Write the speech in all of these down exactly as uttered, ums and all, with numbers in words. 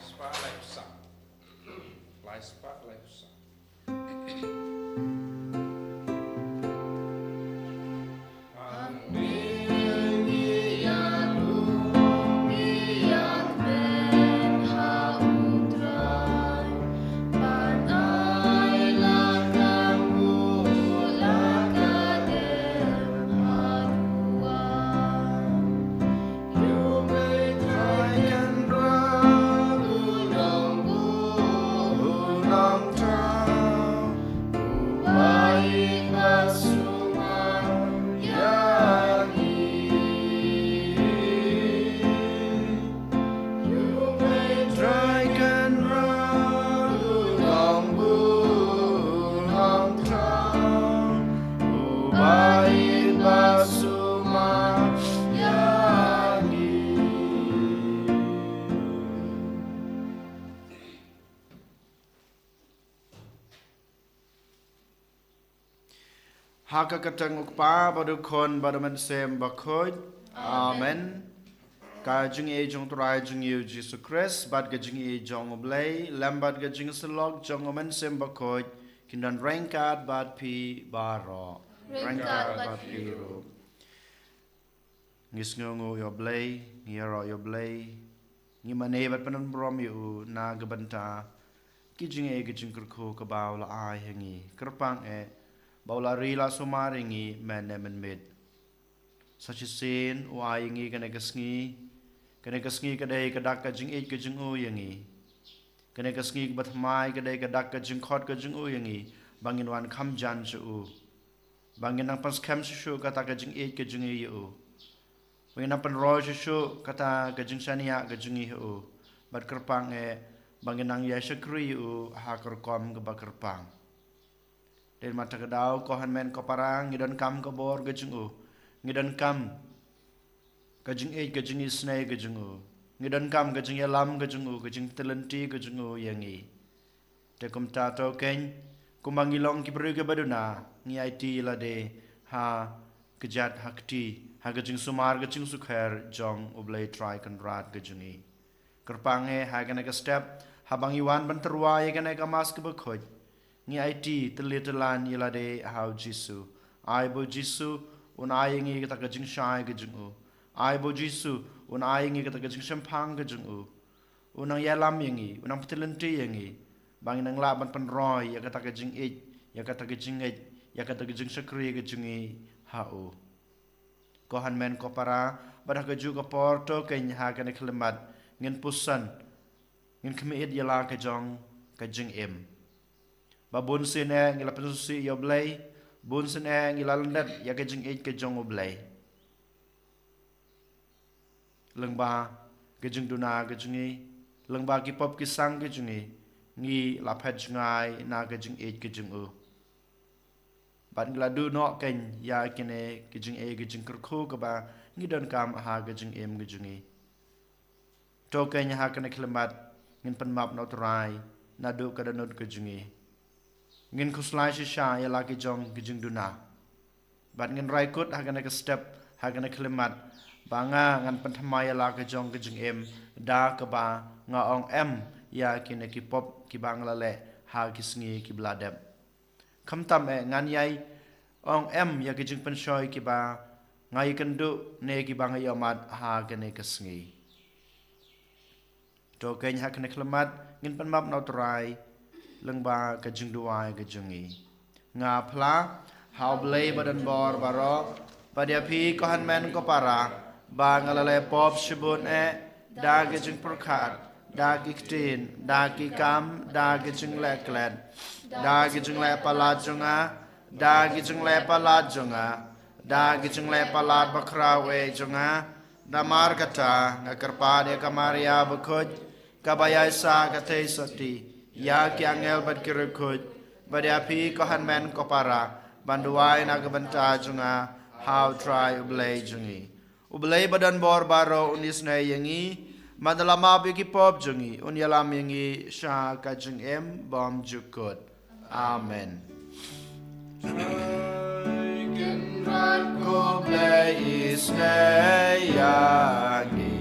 Spah lai u saw. Lai spah lai u saw. Ha ka kyrteng U Kpa bad U Khun bad U Mynsiem Bakhuid. Amen. Ka jingïeit jong U Trai jong ngi U Jisu Khrist bad ka jingïeit jong U Blei lem bad ka jingïasyllok jong U Mynsiem Bakhuid kin don ryngkat bad phi baroh. Ryngkat bad phi ruh. Ngi sngewnguh ïa U Blei, ngi ïaroh ïa U Blei. Ngi mane bad pyndonkam ïa U na ka bynta ki jingeh ki jingkyrkhu kaba U la ai ha ngi. Kyrpang eh ba U la ri la sumar ïa ngi mynne mynmiet. Sa shisien U ai ïa ngi kane ka sngi. Kane ka sngi ka dei ka dak ka jingïeit ka jong U ïa ngi. Kane ka sngi kaba thymmai ka dei ka dak ka jingkhot ka jong U ïa ngi ba ngin wan kham jan sha U. Ba ngin nang pynskhem shuh shuh kata ka jingïeit ka jong ngi ïa U. Ba ngin nang pynroi shuh shuh kata ka jingshaniah ka jong ngi ha U. Bad kyrpang eh ba ngin nang ïa shakri ïa U ha ka rukom kaba kyrpang. Dei namar kata ka daw ko hynmen ko para ngi donkam ka bor ka jong U. Ngi donkam ka jingïeit ka jingisynei ka jong U. Ngi donkam ka jingïalam ka jong U, ka jingpyllun ka jong U ïa ngi. Te kumta to keiñ, kumba ngi long ki briew kiba duna, ngi aiti lade ha ka jait ha kti, ha ka jingsumar ka jingsukher jong U Blei Trai Kynrad ka jong ngi. Kyrpang eh ha kane ka step, haba ngi wan ban tyrwa ïa kane ka Mass kaba khuid, ngi aiti tylli tyllan ïa lade ha U Jisu. Ai ba U Jisu un ai ïa ngi kata ka jingshai ka jong U. Ai ba U Jisu un ai ïa ngi kata ka jingshemphang ka jong U. Un nang ïalam ïa ngi, un nang pyllun ïa ngi. Ba ngin nang lah ban pynroi ïa kata ka jingïeit, ïa kata ka jingngeit, ïa kata ka jingshakri ka jong ngi ha U. Ko hynmen ko para, bad ha kajuh ka por to keiñ ha kane ka khyllipmat ngin puson, ngin khmih ïa la ka jong ka jingim. Ba bun sien eh ngi la pynsngewsih ïa U Blei, bun sien eh ngi la lyndet ïa ka jingïeit ka jong U Blei. Lyngba ka jingduna ka jong ngi, lyngba ki pop ki sang ka jong ngi, ngi la phet jngai na ka jingïeit ka jong U. Bad ngi la duh noh keiñ ïa kine ki jingeh ki jingkyrkhu kaba ngi donkam ha ka jingim ka jong ngi. To keiñ ha kane ka khyllipmat ngin pynmap na U Trai naduh ka dohnud ka jong ngi. Ngin khuslai shisha ïa la ki jong ki jingduna. Bad ngin rai kut ha kane ka step, ha kane ka khyllipmat, ba nga ngan pynthymmai ïa la ka jong ka jingim da kaba nga ong em ïa kine ki pop kiba nga la leh ha ki sngi kiba la dep. Khamtam eh ngan ïai ong em ïa ki jingpynshoi kiba nga ïakynduh ne kiba nga ïohmad ha kane ka sngi. To keiñ ha kane ka khyllipmat ngin pynmap na U Trai lyngba ka jingduwai ka jong ngi. Nga phla ha U Blei ba don bor baroh, bad ïa phi ko hynmen ko para, ba nga la leh pop shibun eh, da ki jingpyrkhat, da ki ktien, da ki kam, da ki jingleh klet, da ki jingleh palat jong nga, da ki jingleh palat jong nga, da ki jingleh palat bakhraw eh jong nga. Namar kata nga kyrpad ïa ka Maria bakhuid, kaba ïai sah ka theisotti ïa ki angel bad ki riewkhuid, bad ïa phi ko hynmen ko para, ban duwai na ka bynta jong nga ha U Trai U Blei jong ngi. U Blei ba don bor baroh un isynei ïa ngi, bad un la map ïa ki pop jong ngi, un ïalam ïa ngi sha ka jingim bymjukut. Amen. Trai Kynrad ko Blei isynei ïa ngi.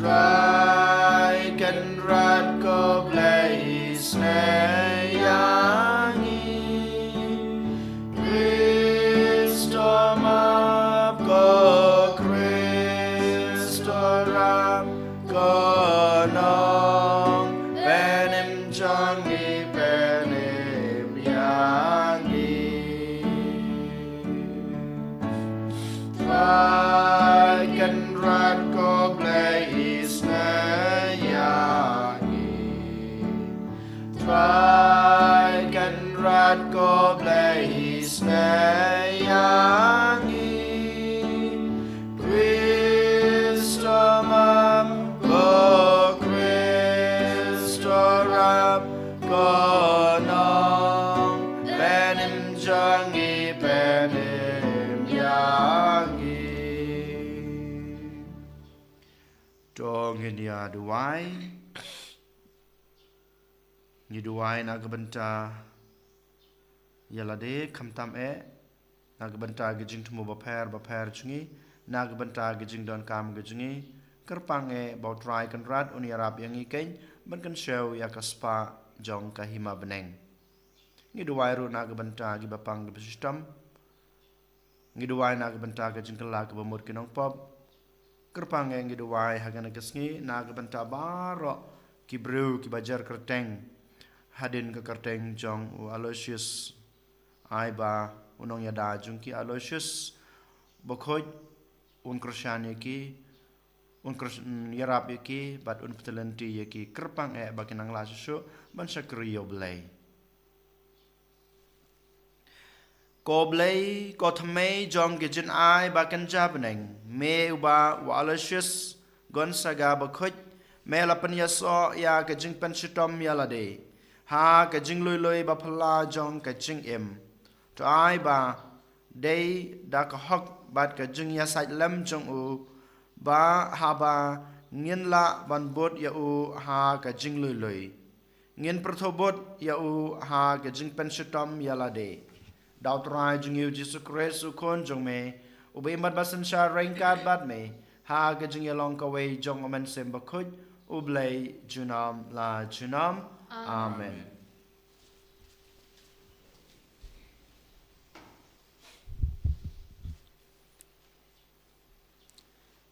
Trai Kynrad ko Blei isnei ïa ngi. Khrist u map, ko Khrist u rap, ko nongpynim jong ngi, pynim ïa ngi. Trai Kynrad ko Blei isnei ïa ngi. Trai Kynrad ko Blei isnei ïa ngi. Khrist u map, ko Khrist u rap, ko nongpynim jong ngi, pynim ïa ngi. To ngin ïa duwai. Ngi duwai na ka bynta ïa lade, khamtam eh na ka bynta ki jingthmu bapher bapher jong ngi, na ka bynta ki jingdonkam ki jong ngi. Kyrpang eh ba U Trai Kynrad un ïarap ïa ngi keiñ ban kynshew ïa ka spah jong ka hima bneng. Ngi duwai ruh na ka bynta kiba pang kiba shitom. Ngi duwai na ka bynta ka jingkylla kaba mut ki nongpop. Kyrpang eh ngi duwai ha kane ka sngi na ka bynta baroh ki briew kiba jer kyrteng hadien ka kyrteng jong u Aloysius. Ai ba u nongïada jong ki, Aloysius Bakhuid, un kyrshan ïa ki, un kyrs-, un ïarap ïa ki bad un pyllun ïa ki. Kyrpang eh ba kin nang lah shuh shuh ban shakri ïa U Blei. Ko Blei, ko thymmei jong ki jynai ba kynja bneng, me uba u Aloysius Gonzaga Bakhuid me la pynïasoh ïa ka jingpynshitom ïa lade ha ka jingluilui ba phylla jong ka jingim. To ai ba dei da ka hok bad ka jingïasaid lem jong u ba haba ngin lah ban bud ïa u ha ka jingluilui, ngin pyrthuh bud ïa u ha ka jingpynshitom ïa lade. Da U Trai jong ngi U Jisu Khrist U Khun jong me, uba im bad ba synshar ryngkat bad me ha ka jingïalong kawei jong U Mynsiem Bakhuid, U Blei junom la junom. Amen. Amen.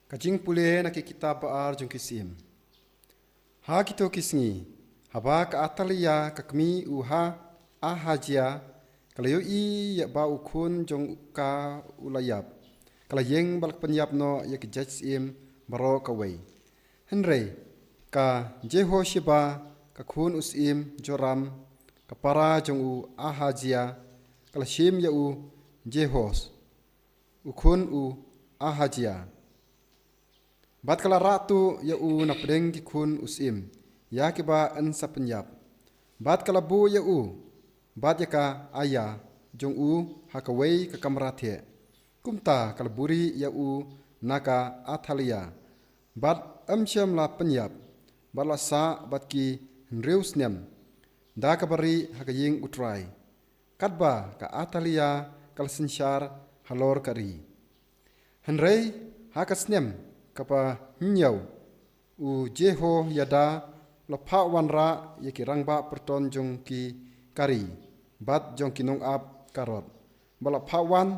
Ka jingpule na ki kitab ba ar jong ki Syiem. Ha kito ki sngi, haba ka Athalia ka kmie u ha Ahazia ka la ïohi ïa ba u khun jong ka u la ïap, ka la ïeng bad la pynïap noh ïa ki jait syiem baroh kawei. Hynrei ka Jehosheba, ka khun u syiem Joram, ka para jong u Ahazia, ka la shim ïa u Jehoahaz, u khun u Ahazia, bad ka la rah tuh ïa u na pdeng ki khun u syiem ïa kiba yn sa pynïap. Bad ka la buh ïa u bad ïa ka aïa jong u ha kawei ka kamra thiah. Kumta ka la buhrieh ïa u na ka Athalia, bad ym shym la pynïap, bad la sah bad ki hynriew snem da kaba rieh ha ka ïing U Trai, katba ka Athalia ka la synshar halor ka ri. Hynrei ha ka snem kaba hynñiew, u Jehoiada u la phah wanrah ïa ki rangbah pyrton jong ki ka ri bad jong ki nongap karod, bad la phah wan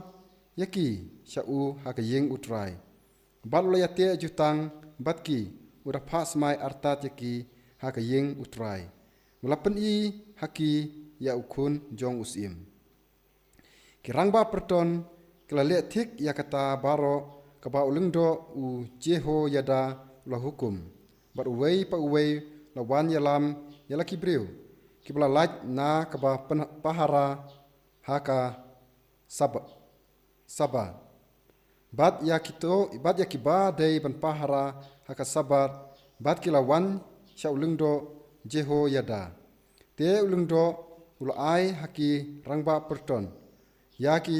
ïa ki sha u ha ka ïing U Trai, bad u la ïateh jutang bad ki, u da phah smai artat ïa ki ha ka ïing U Trai, u la pyni ha ki ïa u khun jong u syiem. Ki rangbah pyrton ki la leh thik ïa kata baroh kaba u lyngdoh u Jehoiada u la hukum, bad uwei pa uwei u la wan ïalam ïa la ki briew kiba la lait na kaba pyn-, pahara ha ka Sab-, Sabbath, bad ïa kito, bad ïa kiba dei ban pahara ha ka Sabbath, bad ki la wan sha u lyngdoh Jehoiada. Te u lyngdoh u la ai ha ki rangbah pyrton ïa ki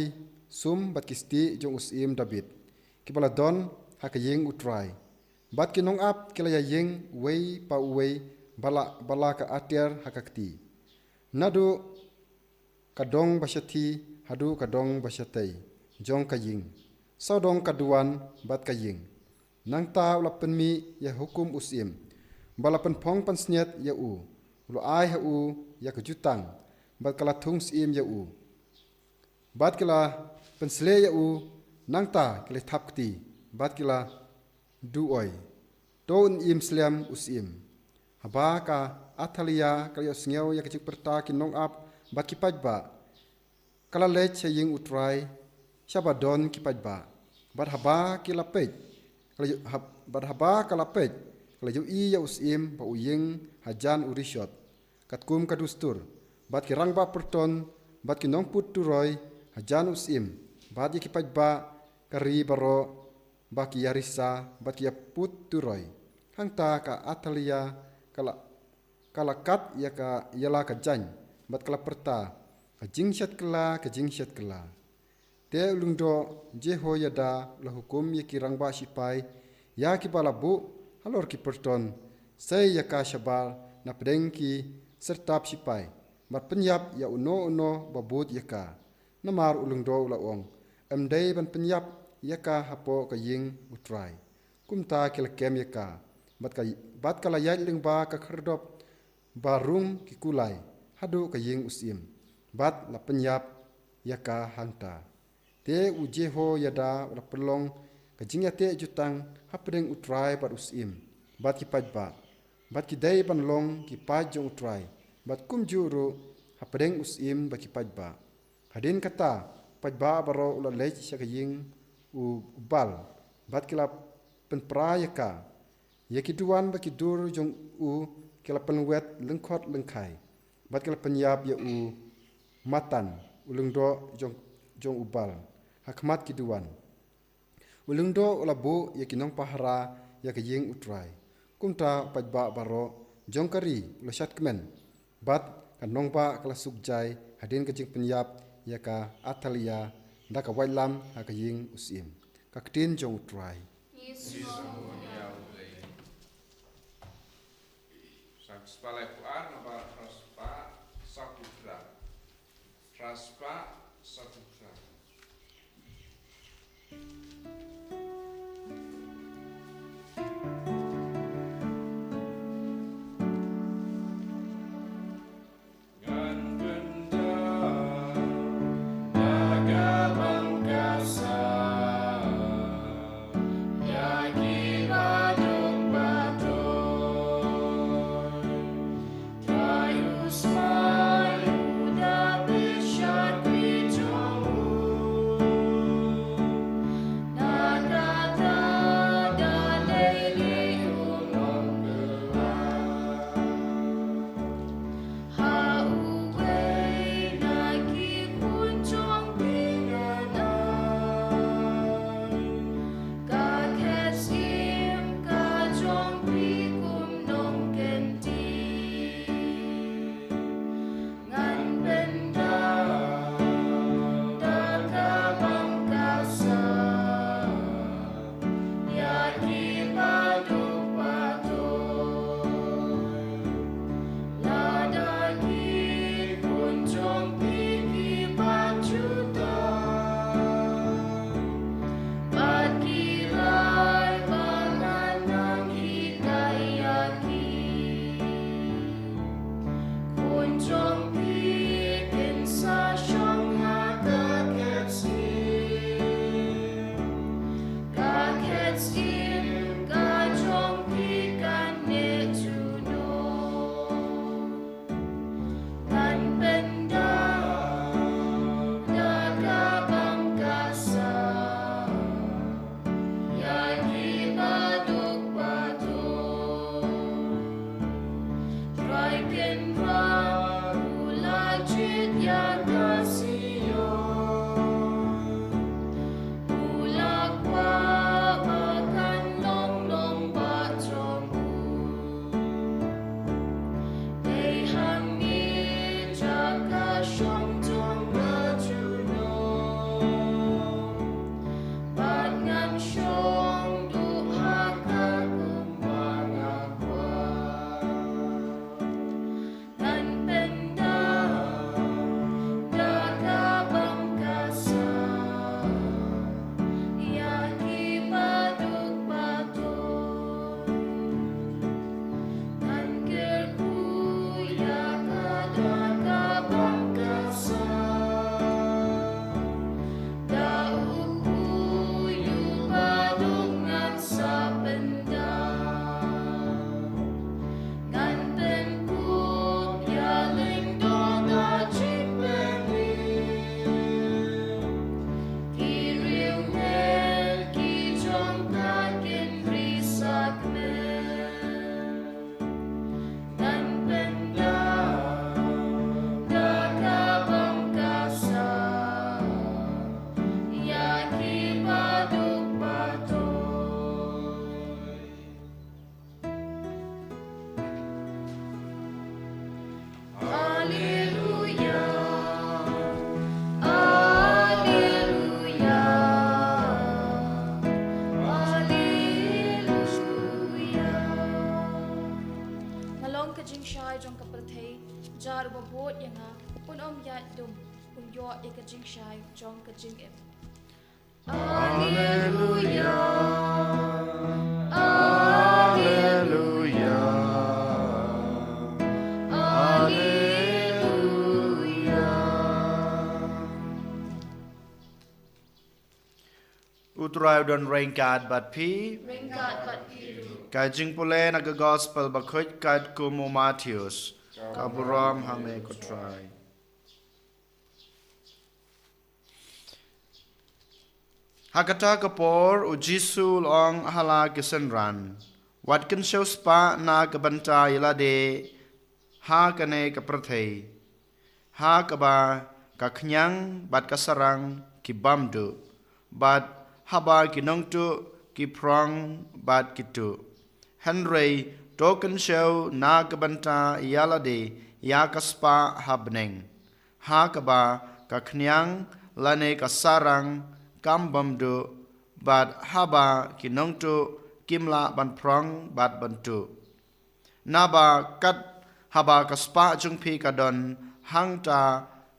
sum bad ki stieh jong u syiem Dabid, kiba la don ha ka ïing U Trai. Bad ki nongap ki la ïaïeng uwei pa uwei ba la, ba la ka atiar ha ka kti, naduh ka dong ba shathie haduh ka dong ba shatei jong ka ïing, sawdong ka duwan bad ka ïing. Nangta u la pynmih ïa hukum u syiem, ba la pynphong pansngiat ïa u, u la ai ha u ïa ka jutang, bad ka la thung syiem ïa u. Bad ki la pynshlei ïa u, nangta ki la thap kti, bad ki la duh oi, "To un im slem u syiem." Haba ka Athalia ka la ïohsngew ïa ka jingpyrta ki nongap bad ki paidbah, ka la leit sha ïing U Trai, sha ba don ki paidbah. Bad haba ki la peit, ka la ïoh-, hab-, bad haba ka la peit, ka la ïohi ïa u syiem ba u ïeng hajan u rishot, katkum ka dustur, bad ki rangbah pyrton, bad ki nongput turoi hajan u syiem, bad ïa ki paidbah ka ri baroh ba ki ïarisa, bad ki ïaput turoi. Hangta ka Athalia ka la, ka la kat ïa ka, ïa la ka jaiñ, bad ka la pyrta, "Ka jingshet kylla, ka jingshet kylla." Te u lyngdoh Jehoiada u la hukum ïa ki rangbah shipai, ïa kiba la buh halor ki pyrton, "Sei ïa ka shabar na pdeng ki syrtap shipai, bad pynïap ïa uno uno ba bud ïa ka." Namar u lyngdoh u la ong, "Ym dei ban pynïap ïa ka hapoh ka ïing U Trai." Kumta ki la kem ïa ka, bad ka, bad ka la ïaid lyngba ka khyrdop ba rung ki kulai, haduh ka ïing u syiem, bad la pynïap ïa ka hangta. Te u Jehoiada u la pynlong ka jingïateh jutang hapdeng U Trai bad u syiem, bad ki paidbah, bad ki dei ban long ki paid jong U Trai, bad kumjuh ruh hapdeng u syiem bad ki paidbah. Hadien kata, paidbah baroh u la leit sha ka ïing u Baal, bad ki la pynpra ïa ka. Ïa ki duwan bad ki dur jong u ki la pynwet lyngkhot lyngkhai, bad ki la pynïap ïa u Matan, u lyngdoh jong, jong u Baal, ha khmat ki duwan. U lyngdoh u la buh ïa ki nongpahara ïa ka ïing U Trai. Kumta u paidbah baroh jong ka ri u la shad kmen, bad ka nongbah ka la suk jai hadien ka jingpynïap ïa ka Athalia da ka waitlam ha ka ïing u syiem. Ka ktien jong U Trai. Sang spah laiphew ar, nabar phra spah saw phew phra. Phra spah saw phew phra. Long ka jingshai jong ka pyrthei, jar uba bud ïa nga, un ym ïaid dum, un ïoh ïa ka jingshai jong ka jingim. Alleluia. Alleluia. Alleluia. U Trai u don ryngkat bad phi. Ryngkat bad phi ruh. Ka jingpule na ka gospel bakhuid katkum u Mathaios. Ka burom ha me ko Trai. Ha kata ka por u Jisu u la ong ha la ki synran, wat kynshew spah na ka bynta ïa lade ha kane ka pyrthei, ha kaba ka khñiang bad ka sarang ki bam duh, bad haba ki nongtuh ki prong bad ki tuh. Hynrei to kynshew na ka bynta ïa lade ïa ka spah ha bneng, ha kaba ka khñiang lane ka sarang kam bam duh, bad haba ki nongtuh kim lah ban prong bad ban tuh. Naba kat haba ka spah jong phi ka don, hangta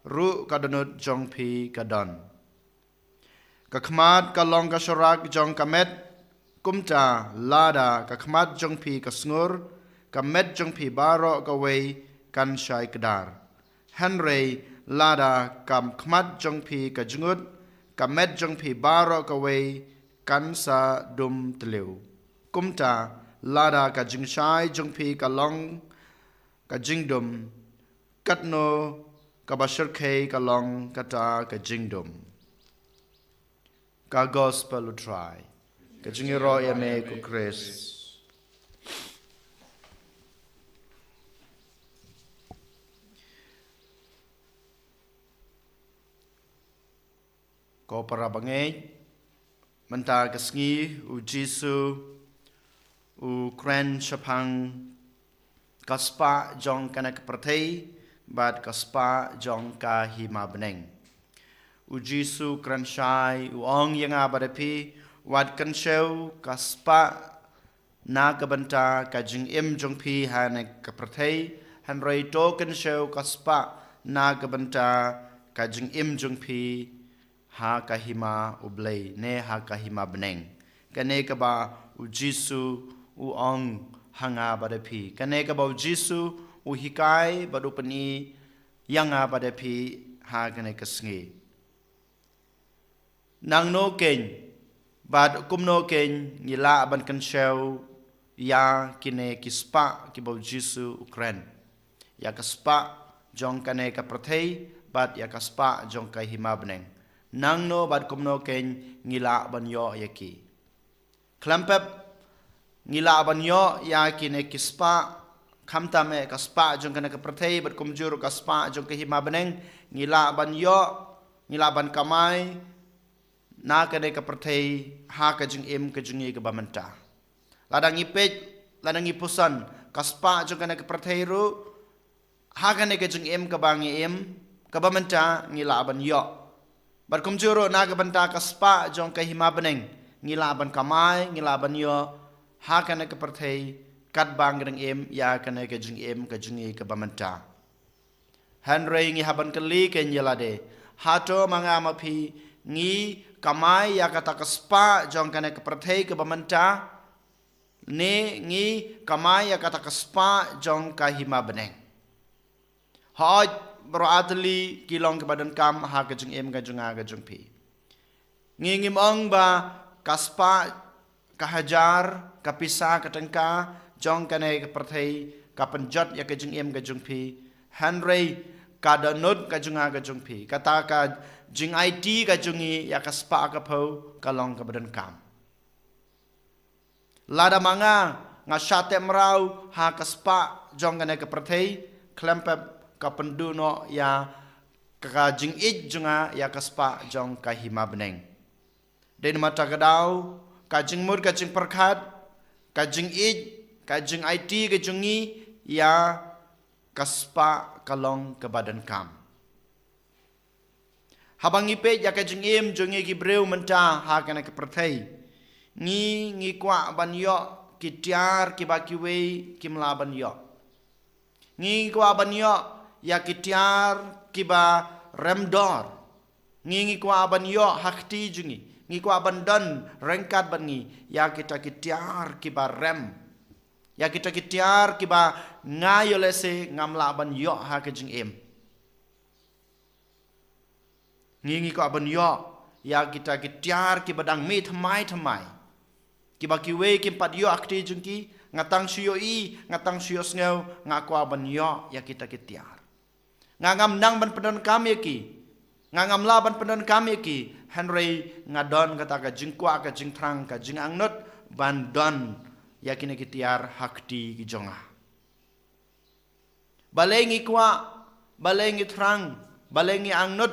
ruh ka dohnud jong phi ka don. Ka khmat ka long ka sharak jong ka met, kumta lada ka khmat jong phi ka sngur, ka met jong phi baroh kawei kan shai kdar. Hynrei lada ka khmat jong phi ka jngut, ka met jong phi baroh kawei kan sa dum tliw. Kumta lada ka jingshai jong phi ka long ka jingdum, katno kaba shyrkhei ka long kata ka jingdum. Ka gospel u Trai. Ka jingïaroh ïa me ko Khrist. Ko para bangeit, mynta ka sngi u Jisu u kren shaphang ka spah jong kane ka pyrthei bad ka spah jong ka hima bneng. U Jisu kren shai u ong ïa nga bad ïa phi, wat kynshew ka spah na ka bynta ka jingim jong phi ha kane ka pyrthei, hynrei to kynshew ka spah na ka bynta ka jingim jong phi ha ka hima U Blei ne ha ka hima bneng. Kane kaba u Jisu u ong ha nga bad ïa phi. Kane kaba u Jisu u hikai bad u pyni ïa nga bad ïa phi ha kane ka sngi. Nangno keiñ bad kumno keiñ ngi lah ban kynshew ïa kine ki spah kiba u Jisu u kren. Ïa ka spah jong kane ka pyrthei bad ïa ka spah jong ka hima bneng. Nangno bad kumno keiñ ngi lah ban ïoh ïa ki. Khlem pep ngi lah ban ïoh ïa kine ki spah, khamtam eh ka spah jong kane ka pyrthei bad kumjuh ruh ka spah jong ka hima bneng, ngi lah ban ïoh, ngi lah ban kamai na kane ka pyrthei ha ka jingim ka jong ngi kaba mynta. Lada ngi peit, lada ngi pyrshang ka spah jong kane ka pyrthei ruh, ha kane ka jingim kaba ngi im, kaba mynta ngi lah ban ïoh. Bad kumjuh ruh na ka bynta ka spah jong ka hima bneng, ngi lah ban kamai, ngi lah ban ïoh, ha kane ka pyrthei, katba ngi dang im, ïa kane ka jingim ka jong ngi kaba mynta. Hynrei ngi hap ban kylli keiñ ïa lade. Hato ma nga ma phi ngi kamai ïa kata ka spah jong kane ka pyrthei kaba mynta, ne ngi kamai ïa kata ka spah jong ka hima bneng. Hooid, baroh ar tylli ki long kiba donkam ha ka jingim ka jong nga ka jong phi. Ngi ngim ong ba ka spah, ka hajar, ka pisa, ka tyngka jong kane ka pyrthei ka pynjot ïa ka jingim ka jong phi. Hynrei ka dohnud ka jong nga ka jong phi, kata ka jingaiti ka jong ngi ïa ka spah ka phew ka long kaba donkam. Lada ma nga nga shah teh mraw ha ka spah jong kane ka pyrthei, khlem pep ka pynduh noh ïa ka jingïeit jong nga ïa ka spah jong ka hima bneng. Dei namar kata ka daw, ka jingmut ka jingpyrkhat, ka jingïeit, ka jingaiti ka jong ngi ïa ka spah ka long kaba donkam. Haba ngi peit ïa ka jingim jong ngi ki briew mynta ha kane ka pyrthei, ngi, ngi kwah ban ïoh ki tiar kiba kiwei kim lah ban ïoh. Ngi kwah ban ïoh ïa ki tiar kiba rem dor. Ngi ngi kwah ban ïoh ha kti jong ngi. Ngi kwah ban don ryngkat bad ngi ïa kita ki tiar kiba rem, ïa kita ki tiar kiba nga ïoh lehse ngam lah ban ïoh ha ka jingim. Ngi ngi kwah ban ïoh ïa kita ki tiar kiba dang mih thymmai thymmai, kiba kiwei kim pat ïoh ha kti jong ki. Nga tang shu ïohi, nga tang shu ïohsngew, nga kwah ban ïoh ïa kita ki tiar. Nga ngam nang ban pyndonkam ïa ki, nga ngam lah ban pyndonkam ïa ki, hynrei nga don kata ka jingkwah, ka jingthrang, ka jingangnud ban don ïa kine ki tiar ha kti ki jong nga. Balei ngi kwah, balei ngi thrang, balei ngi angnud,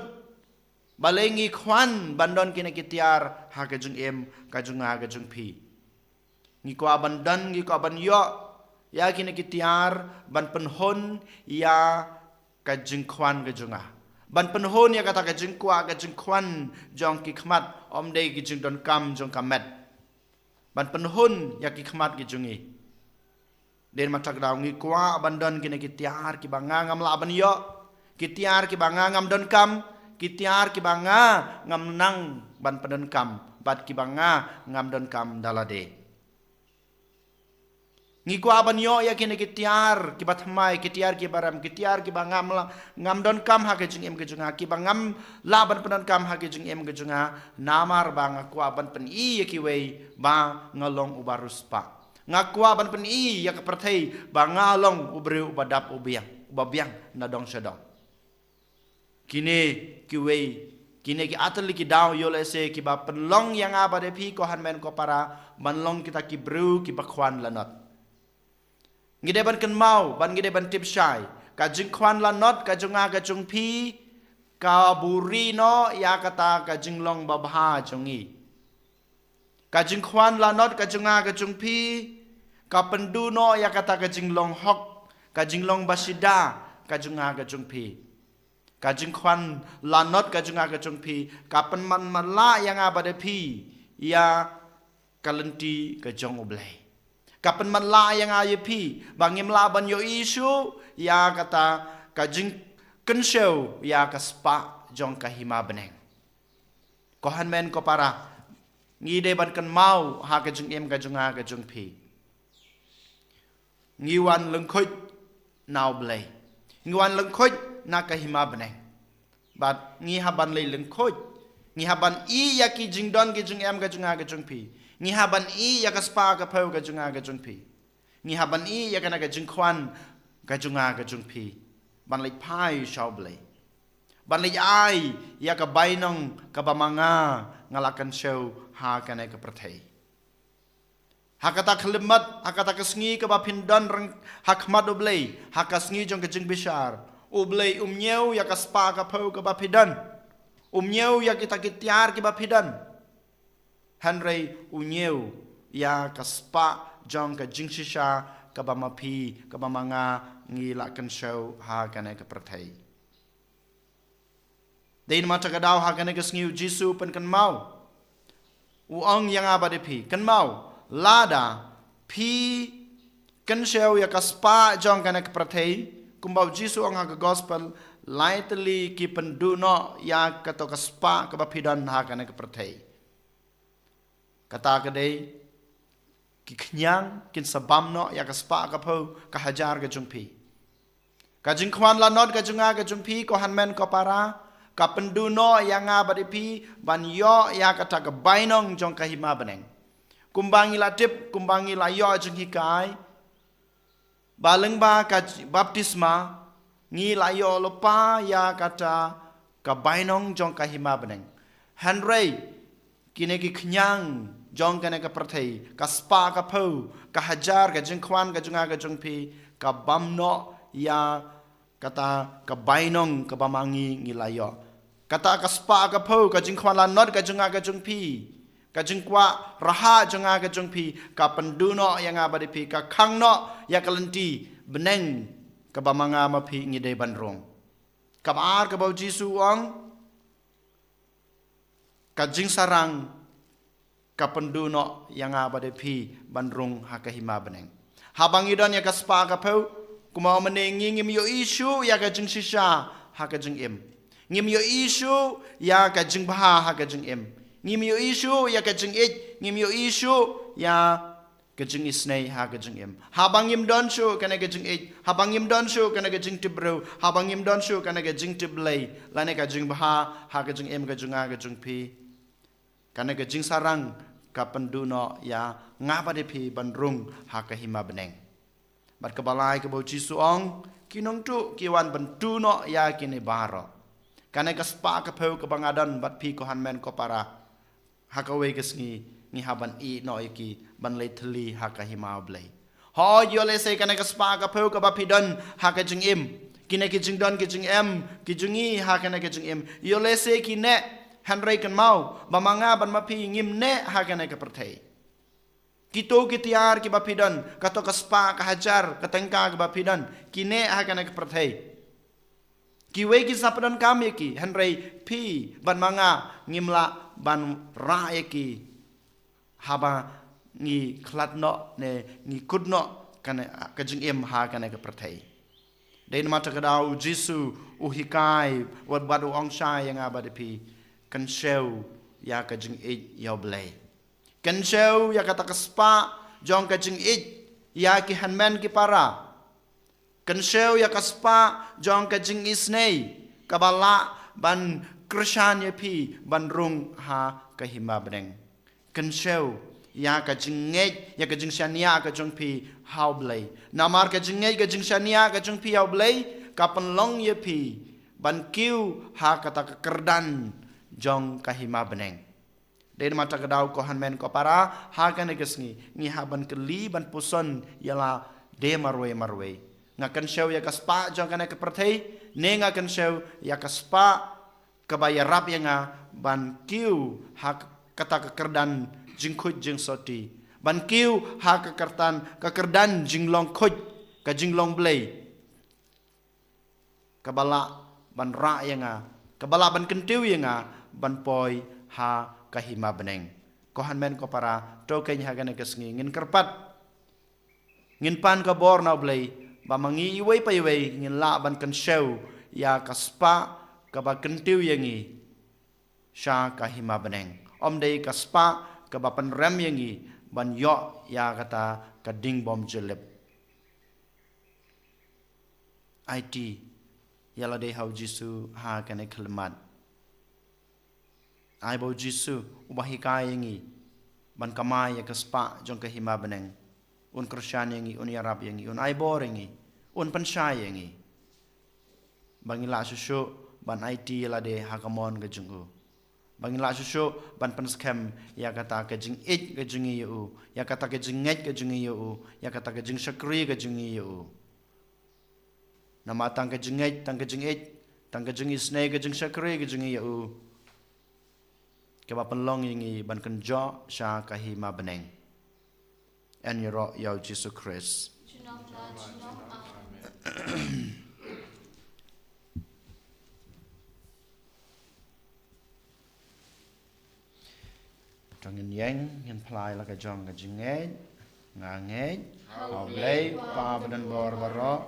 balei ngi khwan ban don kine ki tiar ha ka jingim ka jong nga ka jong phi? Ngi kwah ban don, ngi kwah ban ïoh ïa kine ki tiar ban pynhun ïa ka jingkhwan ka jong nga, ban pynhun ïa kata ka jingkwah, ka jingkhwan jong ki khmat, ym dei ki jingdonkam jong ka met, ban pynhun ïa ki khmat ki jong ngi. Dei namar kata ka daw ngi kwah ban don kine ki tiar kiba nga ngam lah ban ïoh, ki tiar kiba nga ngam donkam, ki tiar kiba nga ngam nang ban pyndonkam, bad kiba nga ngam donkam da lade. Ngi kwah ban ïoh ïa kine ki tiar kiba thymmai, ki tiar kiba rem, ki tiar kiba ngam lah, ngam donkam ha ka jingim ka jong nga, kiba ngam lah ban pyndonkam ha ka jingim ka jong nga, namar ba nga kwah ban pyni ïa kiwei ba nga long uba riewspah. Nga kwah ban pyni ïa ka pyrthei ba nga long u briew uba dap u biang, uba biang na dong sha dong. Kine kiwei, kine ki artylli ki daw ïoh lehse kiba pynlong ïa nga bad ïa phi, ko hynmen ko para, ban long kita ki briew kiba khwan lanot. Ngi dei ban kynmaw, ban ngi dei ban tip shai, ka jingkhwan lanot ka jong nga ka jong phi ka buri noh ïa kata ka jinglong babha jong ngi. Ka jingkhwan lanot ka jong nga ka jong phi ka pynduh noh ïa kata ka jinglong hok, ka jinglong bashida ka jong nga ka jong phi. Ka jingkhwan lanot ka jong nga ka jong phi ka pynman matlah ïa nga bad ïa phi ïa ka lynti ka jong U Blei. Ka pynman matlah ïa nga ïa phi ba ngim lah ban ïohi shuh ïa kata ka jingkynshew ïa ka spah jong ka hima bneng. Ko hynmen ko para, ngi dei ban kynmaw ha ka jingim ka jong nga ka jong phi. Ngi wan lyngkhuid na U Blei, ngi wan lyngkhuid na ka hima bneng. Bad ngi hap ban leit lyngkhuid, ngi hap ban ïeh ïa ki jingdon ki jingem ka jong nga ka jong phi. Ngi hap ban ïeh ïa ka spah ka phew ka jong nga ka jong phi. Ngi hap ban ïeh ïa kane ka jingkhwan ka jong nga ka jong phi, ban leit phai sha U Blei, ban leit ai ïa ka bainong kaba ma nga nga la kynshew ha kane ka pyrthei. Ha kata ka khyllipmat, ha kata ka sngi kaba phin don ryngkat ha khmat U Blei, ha ka sngi jong ka jingbishar, U Blei um ñiew ïa ka spah ka phew kaba phi don. Um ñiew ïa kita ki tiar kiba phi don. Hynrei u ñiew ïa ka spah jong ka jingshisha kaba ma phi, kaba ma nga ngi la kynshew ha kane ka pyrthei. Dei namar kata ka daw ha kane ka sngi U Jisu u pynkynmaw, u ong ïa nga bad ïa phi, kynmaw, lada phi kynshew ïa ka spah jong kane ka pyrthei, kumba U Jisu u ong ha ka gospel, lai tylli ki pynduh noh ïa kato ka spah kaba phi don ha kane ka pyrthei. Kata ka dei, ki khñiang kin sa bam noh ïa ka spah ka phew ka hajar ka jong phi. Ka jingkhwan lanot ka jong nga ka jong phi, ko hynmen ko para, ka pynduh noh ïa nga bad ïa phi ban ïoh ïa kata ka bainong jong ka hima bneng. Kumba ngi la tip, kumba ngi la ïoh jinghikai, ba lyngba ka j-, baptisma, ngi la ïoh lypa ïa kata ka bainong jong ka hima bneng. Hynrei kine ki khñiang jong kane ka pyrthei, ka spah ka phew, ka hajar, ka jingkhwan ka jong nga ka jong phi, ka bam noh ïa kata ka bainong kaba ma ngi ngi la ïoh. Kata ka spah ka phew, ka jingkhwan lanot ka jong nga ka jong phi, ka jingkwah rhah jong nga ka jong phi, ka pynduh noh ïa nga bad ïa phi, ka khang noh ïa ka lynti bneng kaba ma nga ma phi ngi dei ban rung. Kaba ar, kaba U Jisu u ong, ka jingsarang ka pynduh noh ïa nga bad ïa phi ban rung ha ka hima bneng. Haba ngi don ïa ka spah ka phew, Kumno mynne ngi ngim ïohi shuh ïa ka jingshisha ha ka jingim. Ngim ïohi shuh ïa ka jingbha ha ka jingim. Ngim ïohi shuh ïa ka jingïeit, ngim ïohi shuh ïa ka jingisynei ha ka jingim. Haba ngim don shuh kane ka jingïeit, haba ngim don shuh kane ka jingtip briew, haba ngim don shuh kane ka jingtip Blei, lane ka jingbha ha ka jingim ka jong nga ka jong phi. Kane ka jingsarang ka pynduh noh ïa nga bad ïa phi ban rung ha ka hima bneng. Bad kaba lai kaba u Jisu u ong, ki nongtuh ki wan ban tuh noh ïa kine baroh. Kane ka spah ka phew kaba nga don bad phi ko hynmen ko para. Ha kawei ka sngi ngi hap ban ïeh noh ïa ki ban leit thylli ha ka hima u Blei. Hooid, ïoh lehse kane ka spah ka phew kaba phi don ha ka jingim, kine ki jingdon ki jingem ki jong ngi ha kane ka jingim, ïoh lehse ki neh, hynrei kynmaw ba ma nga bad ma phi ngim neh ha kane ka pyrthei. Kito ki tiar kiba phi don, kato ka spah ka hajar ka tyngka kiba phi don, ki neh ha kane ka pyrthei. Kiwei ki sa pyndonkam ïa ki, hynrei phi bad ma nga ngim lah ban rah ïa ki haba ngi khlad noh ne ngi kut noh kane ka jingim ha kane ka pyrthei. Dei namar kata ka daw u Jisu u hikai wat bad u ong shai ïa nga bad ïa phi, kynshew ïa ka jingïeit ïa u Blei. Kynshew ïa kata ka spah jong ka jingïeit ïa ki hynmen ki para. Kynshew ïa ka spah jong ka jingisynei kaba lah ban kyrshan ïa phi ban rung ha ka hima bneng. Kynshew ïa ka jingngeit, ïa ka jingshaniah ka jong phi ha u Blei. Namar ka jingngeit ka jingshaniah ka jong phi ha u Blei ka pynlong ïa phi ban kiew ha kata ka kyrdan jong ka hima bneng. Dei namar kata ka daw ko hynmen ko para, ha kane ka sngi ngi hap ban kylli ban puson ïa lade marwei marwei. Nga kynshew ïa ka spah jong kane ka pyrthei, ne nga kynshew ïa ka spah kaba ïarap ïa nga ban kiew ha kata ka kyrdan jingkhuid jingsoti, ban kiew ha ka kyrdan, ka kyrdan jinglong khuid, ka jinglong Blei, kaba lah ban rah ïa nga, kaba lah ban kyntiew ïa nga ban poi ha ka hima bneng. Ko hynmen ko para, to keiñ ha kane ka sngi ngin kyrpad, ngin pan ka bor na u Blei ba ma ngi iwei pa iwei ngin lah ban kynshew ïa ka spah kaba kyntiew ïa ngi sha ka hima bneng. Ym dei ka spah kaba pynrem ïa ngi ban ïoh ïa kata ka ding bym ju lip. Aiti ïa lade ha u Jisu ha kane ka khyllipmat. Ai ba u Jisu uba hikai ïa ngi ban kamai ïa ka spah jong ka hima bneng un kyrshan ïa ngi, un ïarap ïa ngi, un ai bor ïa ngi, un pynshai ïa ngi. Ba ngin lah shuh shuh ban aiti ïa lade ha ka mon ka jong u. Ba ngin lah shuh shuh ban pynskhem ïa kata ka jingïeit ka jong ngi ïa u, ïa kata ka jingngeit ka jong ngi ïa u, ïa kata ka jingshakri ka jong ngi ïa u. Namar tang ka jingngeit, tang ka jingïeit, tang ka jingisynei, ka jingshakri ka jong ngi ïa u, kaba pynlong ïa ngi ban kynjoh sha ka hima bneng. Yn ïaroh ïa u Jisu Khrist. To ngin ïeng, ngin phla ïa la ka jong ka jingngeit. Nga ngeit ha u Blei, u Kpa badonbor baroh,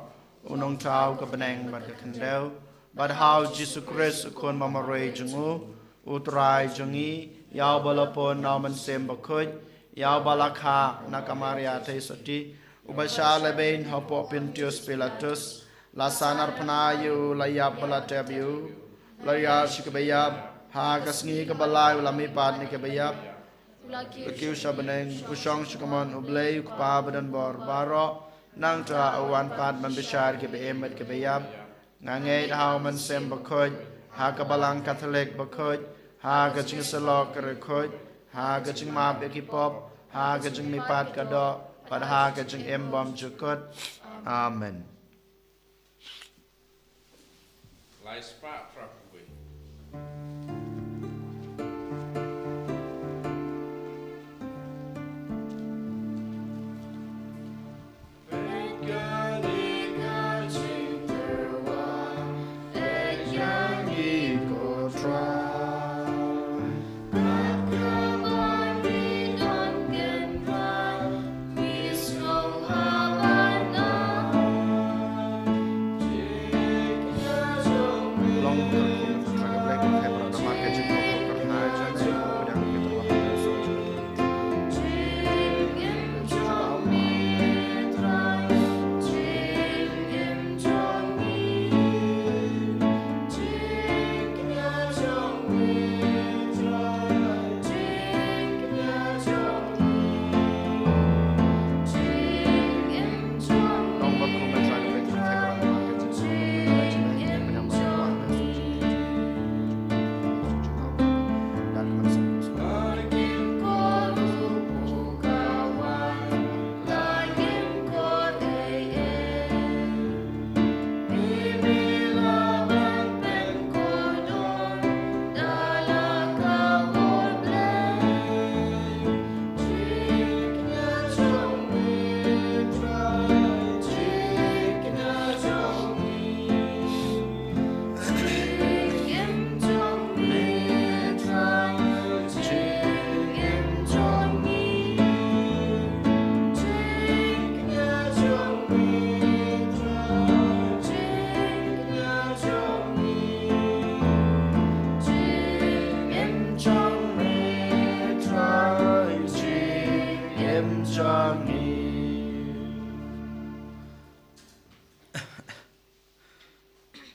u nongthaw ka bneng bad ka khyndew, bad ha u Jisu Khrist, u Khun bamarwei jong u, u Trai jong ngi, ïa uba la pun na u Mynsiem Bakhuid, ïa uba la kha na ka Maria theisotti, uba shah lehbeiñ hapoh Pontius Pilatus, la sahnarphna ïa u, la ïap bad la tep ïa u, la ïar sha kaba ïap, ha ka sngi kaba lai u la mihpat na kiba ïap, la kiew sha bneng, u shong sha ka mon u Blei u Kpa badonbor baroh, nangta u wan pat ban bishar kiba im bad kiba ïap. Nga ngeit ha u Mynsiem Bakhuid, ha ka Balang Katholik bakhuid, ha ka jingïasyllok ka riewkhuid, ha ka jingmap ïa ki pop, ha ka jingmihpat ka doh, bad ha ka jingim bymjukut. Amen. Lai spah phra phew wei.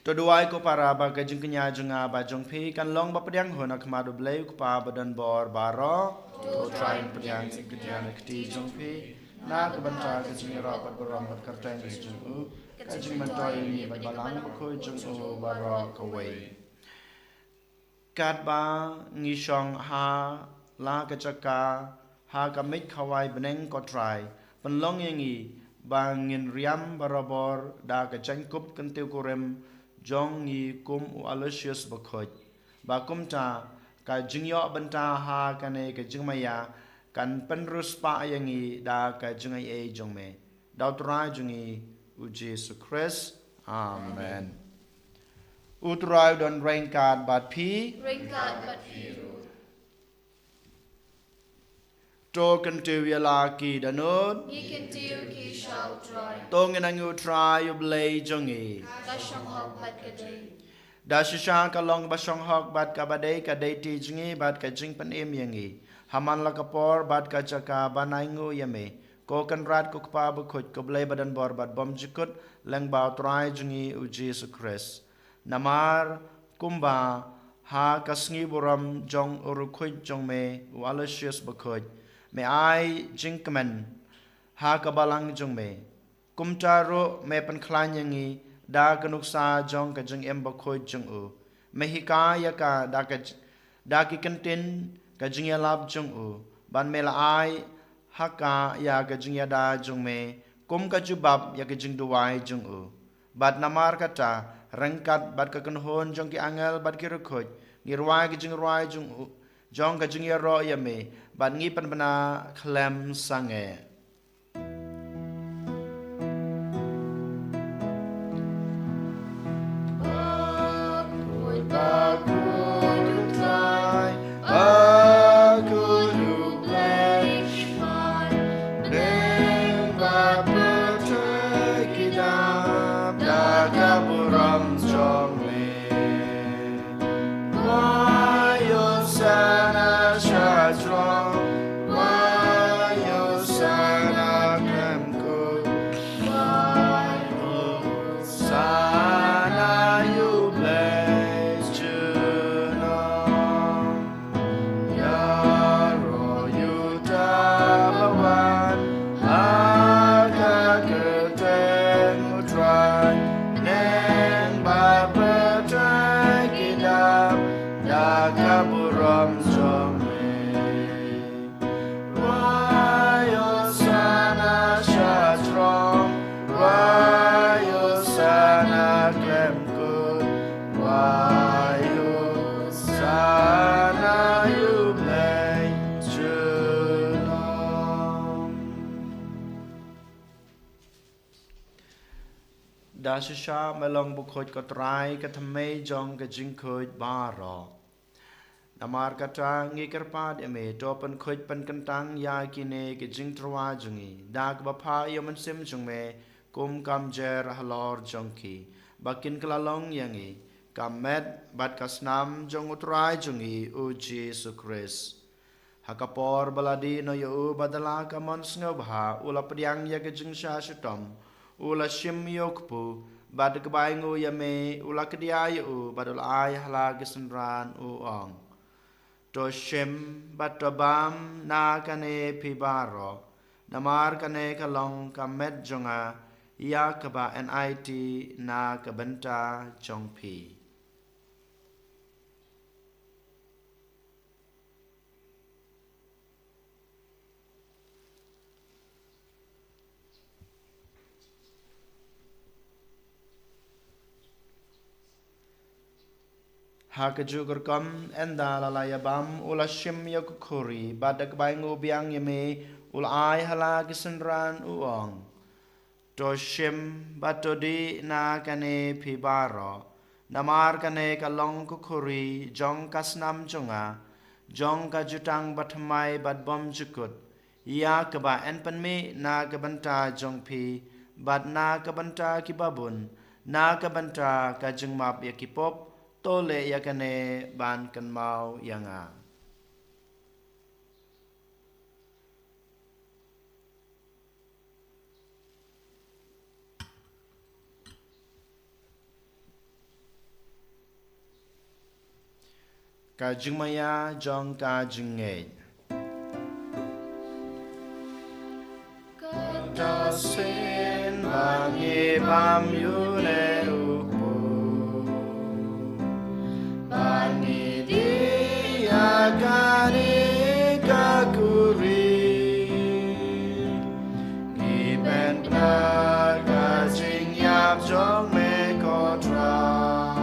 To duwai ko para ba ka jingkñia jong nga bad jong phi kan long ba pdiang hun ha khmat U Blei U Kpa badonbor baroh. To Trai pdiang jingkñia na kti jong phi na ka bynta ka jingïaroh bad burom bad kyrteng ka jong u, ka jingmyntoi ïa ngi bad Balang Bakhuid jong u baroh kawei. Katba ngi shong ha la ka jaka ha ka miej khawai bneng, ko Trai, pynlong ïa ngi ba ngin riam barabor da ka jingkup kyntiew kurim jong ngi kum u Aloysius Bakhuid, ba kumta ka jingïoh bynta ha kane ka jingmaïa kan pynriewspah ïa ngi da ka jingaiei jong me. Da U Trai jong ngi U Jisu Khrist. Amen. U Trai u don ryngkat bad phi. Ryngkat bad phi ruh. To kyntiew ïa la ki dohnud. Ngi kyntiew ki sha U Trai. To ngin angnud ïa U Trai U Blei jong ngi. Ka shong hok bad ka dei. Da shisha ka long ba shong hok bad kaba dei ka deiti jong ngi bad ka jingpynim ïa ngi ha man la ka por bad ka jaka ban ai nguh ïa me, ko Kynrad ko Kpa Bakhuid, ko Blei badonbor bad bymjukut lyngba U Trai jong ngi U Jisu Khrist. Namar kumba ha ka sngi burom jong u riewkhuid jong me u Aloysius Bakhuid, me ai jingkmen ha ka balang jong me, kumta ruh me pynkhlaiñ ïa ngi da ka nuksa jong ka jingim bakhuid jong u. Me hikai ïa ka da ka j-, da ki kyntien ka jingïalap jong u, bad me la ai ha ka ïa ka jingïada jong me kum ka jubab ïa ka jingduwai jong u. Bad namar kata, ryngkat bad ka kynhun jong ki angel bad ki riewkhuid, ngi rwai ka jingrwai jong u, jong ka jingïaroh ïa me, bad ngi pynbna khlem sangeh. Da shisha me long bakhuid, ko Trai, ka thymmei jong ka jingkhuid baroh. Namar kata ngi kyrpad ïa me, to pynkhuid pynkyntang ïa kine ki jingtyrwa jong ngi da kaba phah ïa u Mynsiem jong me, kum ka mjer halor jong ki, ba kin kylla long ïa ngi ka met bad ka snam jong u Trai jong ngi u Jisu Khrist. Ha ka por ba la die noh ïa u bad da la ka mon sngewbha, u la pdiang ïa ka jingshah shitom, u la shim ïa u kpu, bad da kaba ainguh ïa me u la kdiah ïa u bad u la ai ha la ki synran, u ong: To shim bad to bam na kane phi baroh, namar kane ka long ka met jong nga, ïa kaba yn aiti na ka bynta jong phi. Ha kajuh ka rukom, ynda la la ïa bam, u la shim ïa ka khuri, bad da kaba ainguh biang ïa me, u la ai ha la ki synran, u ong: To shim bad to dih na kane phi baroh, namar kane ka long ka khuri jong ka snam jong nga, jong ka jutang bathymmai bad bymjukut, ïa kaba yn pynmih na ka bynta jong phi bad na ka bynta kiba bun, na ka bynta ka jingmap ïa ki pop. To leh ïa kane ban kynmaw ïa nga. Ka jingmaïa jong ka jingngeit. Kata sien ba ngi bam ïa une u kpu, ba ngi die ïa kane ka kurim, ngi pynbna ka jingïap jong me ko Trai.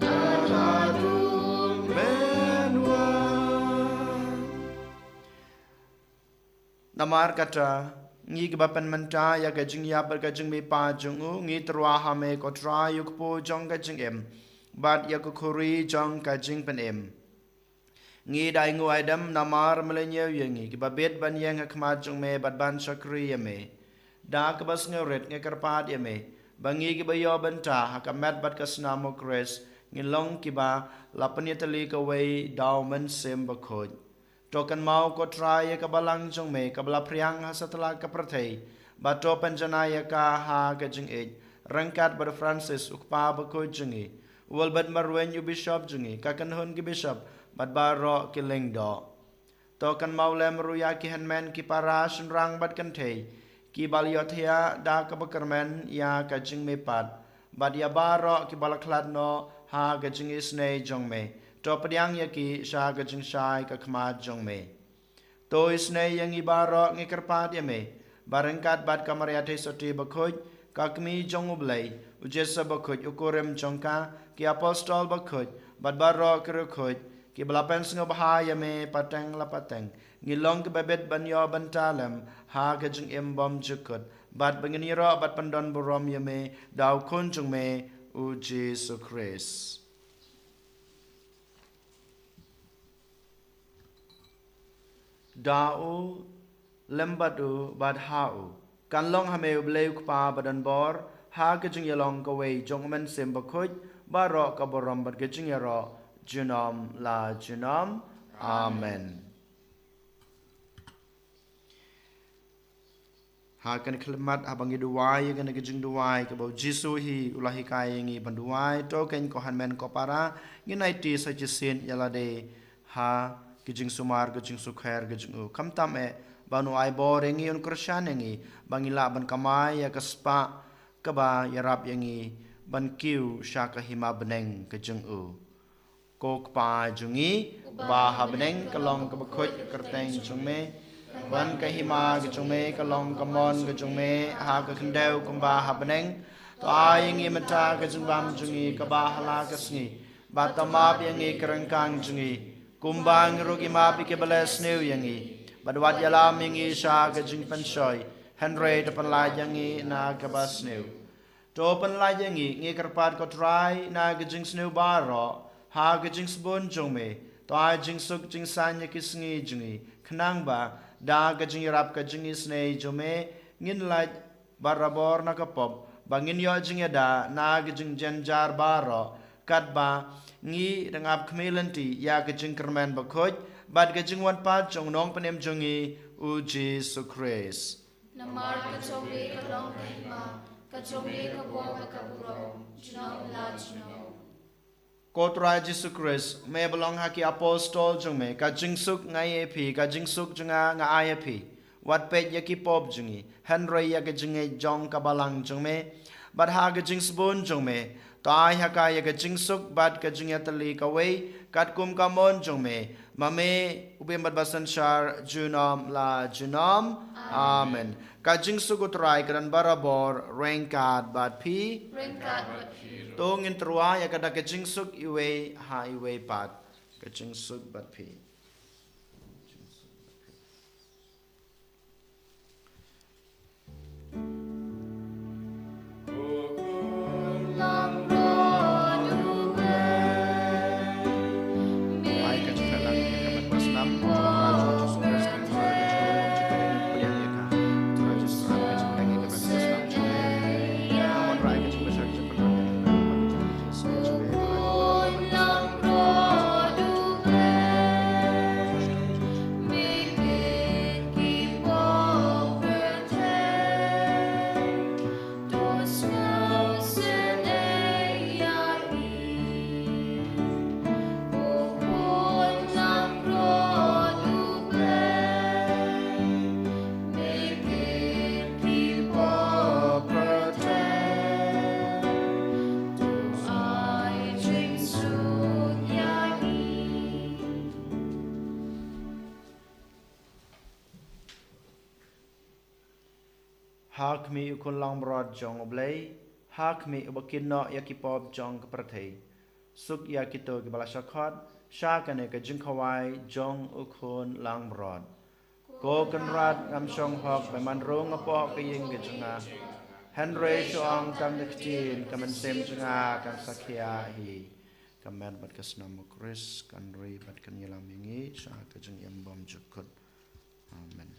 Tang haduh men wan. Namar kata, ngi kiba pynmynta ïa ka jingïap bad ka jingmihpat jong u, ngi tyrwa ha me ko Trai u kpu jong ka jingim, bad ïa ka khuri jong ka jingpynim. Ngi da ainguh aidem namar me la ñiew ïa ngi kiba bit ban ïeng ha khmat jong me bad ban shakri ïa me. Da kaba sngewrit ngi kyrpad ïa me ba ngi kiba ïoh bynta ha ka met bad ka snam u Khrist ngin long kiba la pynïatylli kawei da u Mynsiem Bakhuid. To kynmaw ko Trai ïa ka balang jong me kaba la phriang ha satlak ka pyrthei, bad to pynjanai ïa ka ha ka jingïeit, ryngkat bad u Francis u kpa bakhuid jong ngi, u Albert Marwein u bishop jong ngi, ka kynhun ki bishop bad baroh ki lyngdoh. To kynmaw lem ruh ïa ki hynmen ki para shynrang bad kynthei kiba la ïohthiah da kaba kyrmen ïa ka jingmihpat, bad ïa baroh kiba la khlad noh ha ka jingisynei jong me. To pdiang ïa ki sha ka jingshai ka khmat jong me. To isynei ïa ngi baroh ngi kyrpad ïa me, ba ryngkat bad ka Maria Theisotti bakhuid, ka kmie jong u Blei, u Joseph bakhuid u kurim jong ka, ki apostol bakhuid, bad baroh ki riewkhuid kiba la pynsngewbha ïa me pateng la pateng, ngin long kiba bit ban ïoh bynta lem ha ka jingim bymjukut, bad ba ngin ïaroh bad pyndonburom ïa me da u Khun jong me u Jisu Khrist. Da u, lem bad u, bad ha u, kan long ha me u Blei u Kpa badonbor, ha ka jingïalong kawei jong u Mynsiem Bakhuid, baroh ka burom bad ka jingïaroh junom la junom. Amen. Ha kane ka khyllipmat haba ngi duwai ïa kane ka jingduwai kaba u Jisu hi u la hikai ïa ngi ban duwai, to kein ko hynmen ko para, ngin aiti sa shisien ïa lade ha ka jingsumar ka jingsukher ka jong u. Khamtam eh ba un ai bor ïa ngi, un kyrshan ïa ngi ba ngin lah ban kamai ïa ka spah kaba ïarap ïa ngi ban kiew sha ka hima bneng ka jong u. Ko Kpa jong ngi uba ha bneng, ka long kaba khuid ka kyrteng jong me. Wan ka hima ka jong me, ka long ka mon ka jong me ha ka khyndew kumba ha bneng. To ai ïa ngi mynta ka jingbam jong ngi kaba ha la ka sngi, bad to map ïa ngi ki ryngkang jong ngi, kumba ngi ruh ngi map ïa kiba leh sniew ïa ngi. Bad wat ïalam ïa ngi sha ka jingpynshoi, hynrei to pynlait ïa ngi na kaba sniew. To pynlait ïa ngi, ngi kyrpad ko Trai, na ka jingsniew baroh, ha ka jingsbun jong me. To ai jingsuk jingsaiñ ïa ki sngi jong ngi, khnang ba da ka jingïarap ka jingisynei jong me, ngin lait barabor na ka pop, ba ngin ïoh jingïada na ka jingjynjar baroh, katba ngi dang ap khmih lynti ïa ka jingkyrmen bakhuid bad ka jingwan pat jong u Nongpynim jong ngi, u Jisu Khrist. Namar ka jong me ka long ka hima, ka jong me ka bor bad ka burom, junom la junom. Ko Trai Jisu Khrist, me ba long ha ki apostol jong me, ka jingsuk nga ai ïa phi, ka jingsuk jong nga nga ai ïa phi. Wat peit ïa ki pop jong ngi, hynrei ïa ka jingngeit jong ka balang jong me. Bad ha ka jingsbun jong me, to ai ha ka ïa ka jingsuk bad ka jingïatylli kawei, katkum ka mon jong me, ma me u bym bad ba synshar junom la junom. Amen. Ka jingsuk u Trai ka don barabor ryngkat bad phi. Ryngkat bad phi. To ngin tyrwa ïa ka da ka jingsuk iwei ha iwei pat. Ka jingsuk bad phi. Ha khmih u Khun langbrot jong U Blei, ha khmih uba kynnoh ïa ki pop jong ka pyrthei. Suk ïa kito kiba la shah khot sha kane ka jingkhawai jong u Khun langbrot. Ko Kynrad, ngam shong hok ba men rung hapoh ka ïing ka jong nga, hynrei shu ong tang da ka ktien, ka mynsiem jong nga kan sa khia hi. Ka met bad ka snam U Khrist kan ri bad kan ïalam ïa ngi sha ka jingim bymjukut. Amen.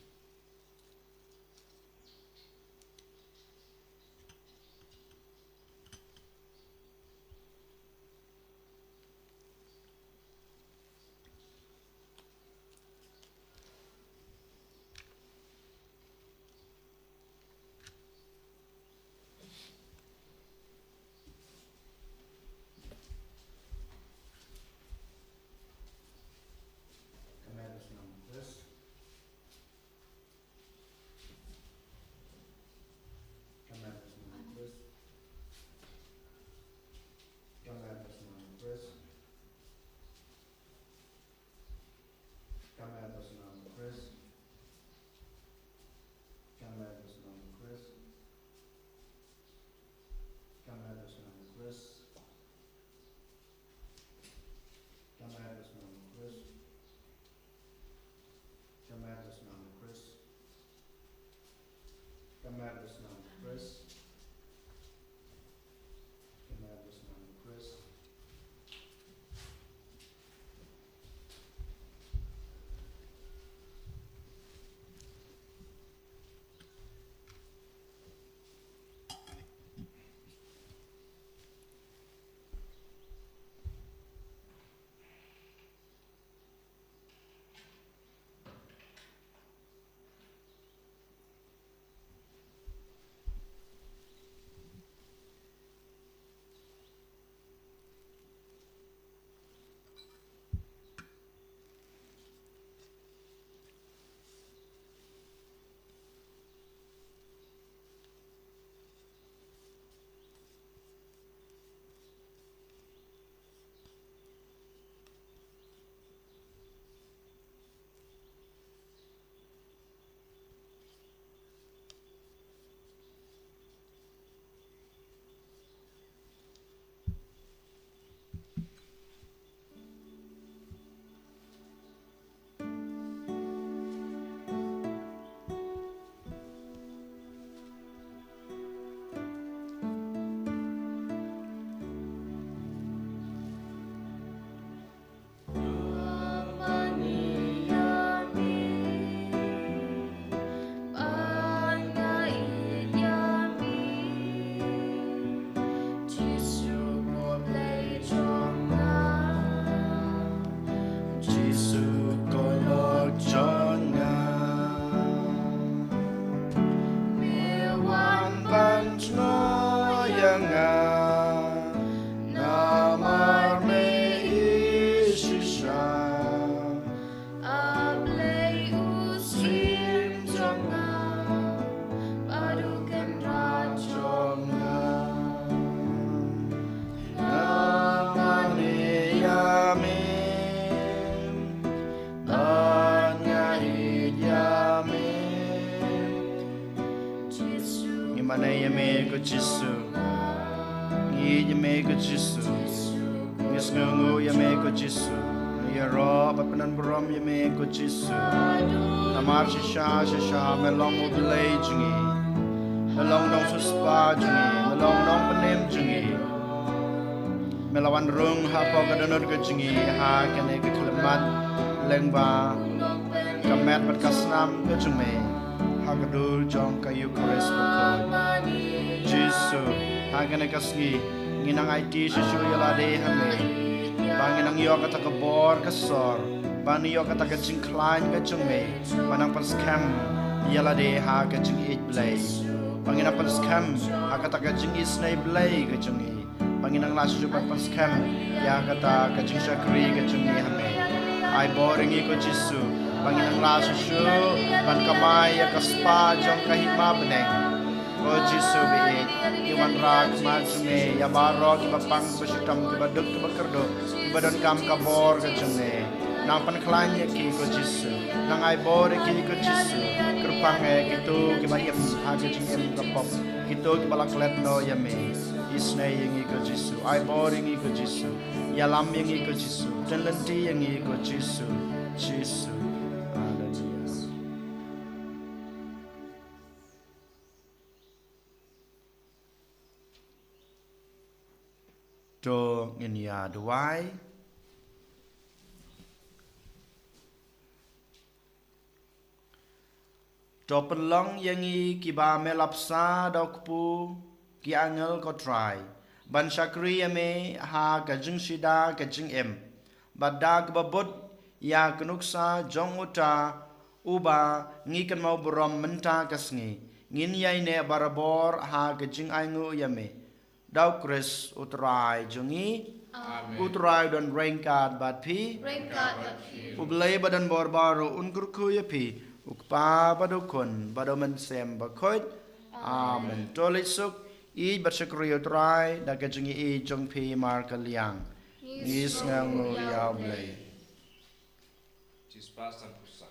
Jisu ko lok jong nga, me wan ban jngoh ïa nga namar me ïeit shisha. A Blei u syiem jong nga bad u Kynrad jong nga, nga mane ïa me bad nga ïeit ïa me. Ngi mane ïa me ko Jisu. Ngi ïeit ïa me ko Jisu. Ngi sngewnguh ïa me ko Jisu. Ngi ïaroh bad pyndonburom ïa me ko Jisu. Namar shisha shisha me long U Blei jong ngi. Me long u nongsiewspah jong ngi. Me long u nongpynim jong ngi. Me la wan rung hapoh ka dohnud ka jong ngi ha kane ka khyllipmat lyngba ka met bad ka snam ka jong me ha ka dur jong ka Eukharist bakhuid. Jisu, ha kane ka sngi ngi nang aiti shuh shuh ïa lade ha me, ba ngin nang ïoh kata ka bor ka sor, ba ngin ïoh kata ka jingkhlaiñ ka jong me, ba nang pynskhem ïa lade ha ka jingïeit Blei, ba ngin nang pynskhem ha kata ka jingisynei Blei ka jong ngi. Ba ngin nang lah shuh shuh ban pynskhem ïa kata ka jingshakri ka jong ngi ha me. Ai bor ïa ngi ko Jisu, ba ngin nang lah shuh shuh ban kamai ïa ka spah jong ka hima bneng. Ko Jisu ba ïeit, ngi wanrah khmat jong me ïa baroh kiba pang, kiba shitom, kiba duk, kiba kyrduh, kiba donkam ka bor ka jong me. Nang pynkhlaiñ ïa ki ko Jisu. Nang ai bor ïa ki ko Jisu. Kyrpang eh kito kiba im ha ka jingim ka pop, kito kiba la klet noh ïa me. Isynei ïa ngi ko Jisu. Ai bor ïa ngi ko Jisu. Ïalam ïa ngi ko Jisu. Pynlynti ïa ngi ko Jisu. Jisu. Haleluya. To ngin ïa duwai. To pynlong ïa ngi kiba me la bsa da u kpu ki angel ko Trai, ban shakri ïa me ha ka jingshida ka jingim, bad da kaba bud ïa ka nuksa jong uta uba ngi kynmaw burom mynta ka sngi, ngin ïaineh barabor ha ka jingainguh ïa me. Da u Khrist u Trai jong ngi. Amen. U Trai u don ryngkat bad phi. Ryngkat bad phi. U Blei ba don bor baroh un kyrkhu ïa phi, u Kpa bad u Khun bad u Mynsiem Bakhuid. Amen. Amen. To leit suk, ïeit bad shakri ïa u Trai da ka jingïeit jong phi markylliang. Ngi sngewnguh ïa u Blei. Chispas san pyrsa.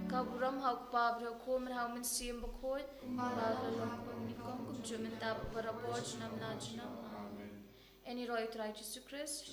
Ka burom ha u Kpa bad ha u Khun bad ha u Mynsiem Bakhuid. Kumba la long haduh mynta, kumjuh mynta, barabor, junom la junom. Amen. Ïaineh ïa u Trai Jisu Khrist.